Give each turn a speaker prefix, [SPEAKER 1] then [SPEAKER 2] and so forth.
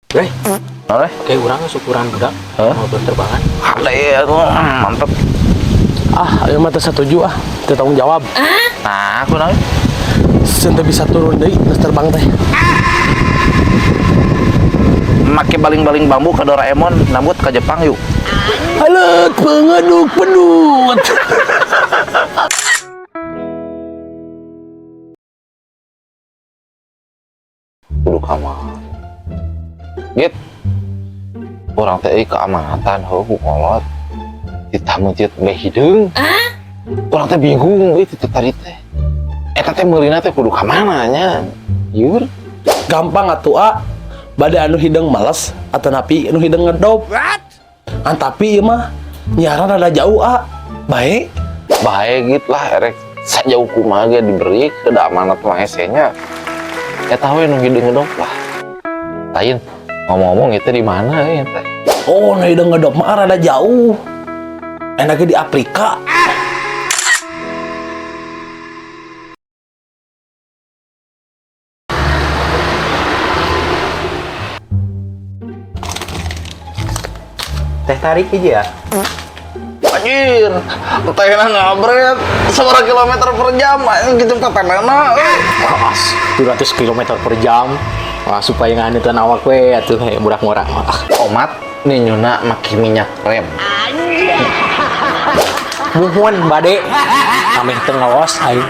[SPEAKER 1] Bre,
[SPEAKER 2] Oleh.
[SPEAKER 1] kayak urang syukuran budak
[SPEAKER 2] Hah?
[SPEAKER 1] mau berterbangan.
[SPEAKER 2] Ada ya tuh, mantep.
[SPEAKER 3] Ah, ayo mah teu satuju ah, teu tanggung jawab.
[SPEAKER 2] Nah, aku nang.
[SPEAKER 3] Sieun teu bisa turun deui geus terbang teh.
[SPEAKER 2] Make baling-baling bambu ke Doraemon, nambut ke Jepang yuk.
[SPEAKER 3] Halet pengaduk pedut.
[SPEAKER 2] Kudu kamar. Git. Urang teh euy keamanatan heuh ku kolot. Ditah meuncit beh hideung. Urang teh bingung euy teh tadi teh. Eta teh meulina teh kudu ka mana nya? Yur.
[SPEAKER 3] Gampang atuh ah. Bade anu hideung males atau napi anu hideung ngedop. An tapi ieu mah nyiaran rada jauh ah. Baik.
[SPEAKER 2] Bae git lah erek sajauh kumaha ge diberi ke da amanat mah hese nya. Eta we nu hideung ngedop lah. Lain ngomong-ngomong itu di mana euy teh?
[SPEAKER 3] Oh, nu hideung ngedop mah rada jauh. Enaknya di Afrika.
[SPEAKER 1] Teh tarik aja ya.
[SPEAKER 2] Anjir, tehna ngabret seberapa kilometer per jam, anjing gitu tetenana euy.
[SPEAKER 1] Wah, 200 km per jam. Wah, supaya nganeuteuan awak we atuh hey, murah-murah. Ah,
[SPEAKER 2] Omat ninyuna make minyak rem.
[SPEAKER 1] Muhun bade. Ameh teu ngawas aing.